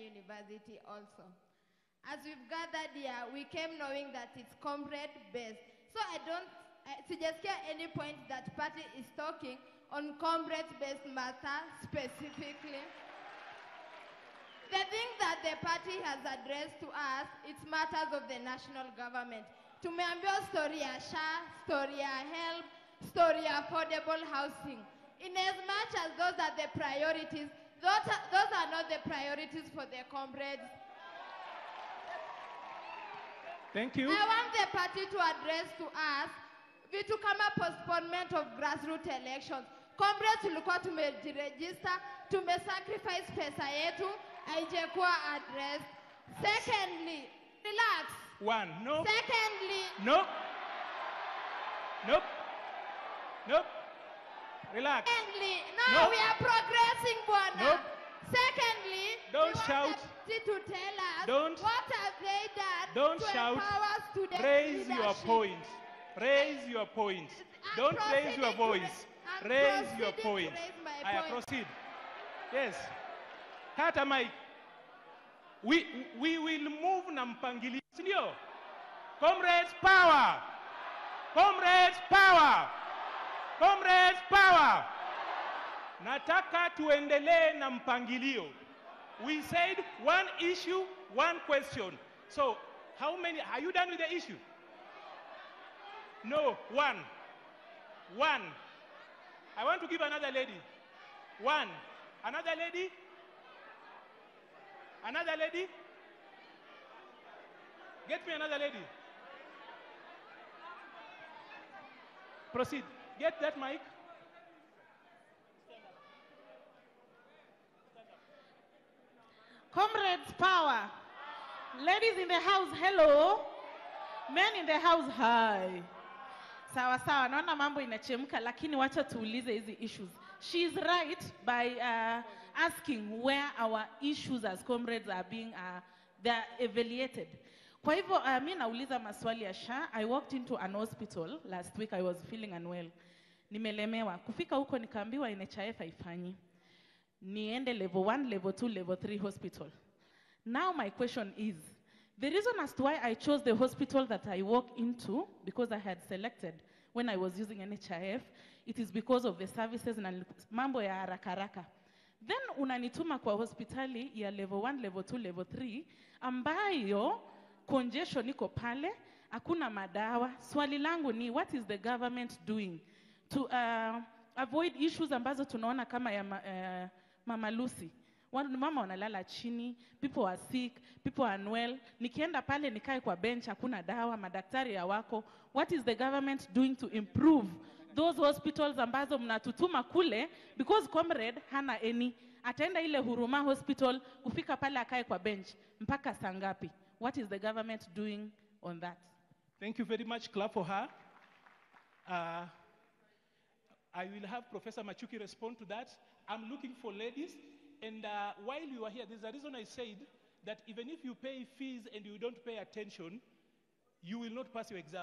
University also. As we've gathered here, we came knowing that it's comrade-based. So I don't sijasikia any point that party is talking on comrade-based matter specifically. The thing that the party has addressed to us, it's matters of the national government. Tumeambiwa story ya SHA, story ya HELB, story ya affordable housing. In as much as those are the priorities, those are not the priorities for the comrades. Thank you. I want the party to address to us vitu kama postponement of grassroots elections. Comrades, tulikuwa tumejiregister, tumesacrifice pesa yetu, haijakuwa addressed. Secondly, relax. One, no. Secondly, No. Nope. Nope. Relax. Secondly, no, Nope. we are progressing, Bwana. Nope. Secondly, Don't we want shout. the party to tell us Don't. what have they done Don't to shout. empower student Raise your leadership. point. Raise your point. I'm Don't raise your proceeding to voice. I'm Raise your proceeding to point. raise my I point. proceed. Yes. Kata mic. We will move na mpangilio. Si ndio? Comrades power. Comrades power. Comrades power. Nataka tuendelee na mpangilio. We said one issue, one question. So, how many, are you done with the issue? No, one. One. I want to give another lady. One. Another lady? Another lady? Get me another lady. Proceed. Get that mic. Comrades power. Ladies in the house, hello. Men in the house, hi. Sawa sawa, naona mambo inachemka, lakini wacha tuulize hizi issues. She is right by asking where our issues as comrades are being they are evaluated. Kwa hivyo mi nauliza maswali ya SHA. I walked into an hospital last week, I was feeling unwell. Nimelemewa. Kufika huko nikaambiwa NHIF haifanyi. Niende level 1, level 2, level 3 hospital. Now my question is, the reason as to why I chose the hospital that I walk into, because I had selected when I was using NHIF, it is because of the services na mambo ya haraka haraka. Then unanituma kwa hospitali ya level 1, level 2, level 3, ambayo congestion iko pale, hakuna madawa. Swali langu ni, what is the government doing to avoid issues ambazo tunaona kama ya Mama Lucy? Mama wanalala chini, people are sick, people are unwell. Nikienda pale nikae kwa bench, hakuna dawa, madaktari hawako. What is the government doing to improve those hospitals ambazo mnatutuma kule? Because comrade hana any. Ataenda ile Huruma hospital, kufika pale akae kwa bench mpaka saa ngapi? What is the government doing on that? Thank you very much. Clap for her. I will have Professor Machuki respond to that. I'm looking for ladies. And while you are here, there's a reason I said that even if you pay fees and you don't pay attention, you will not pass your exam.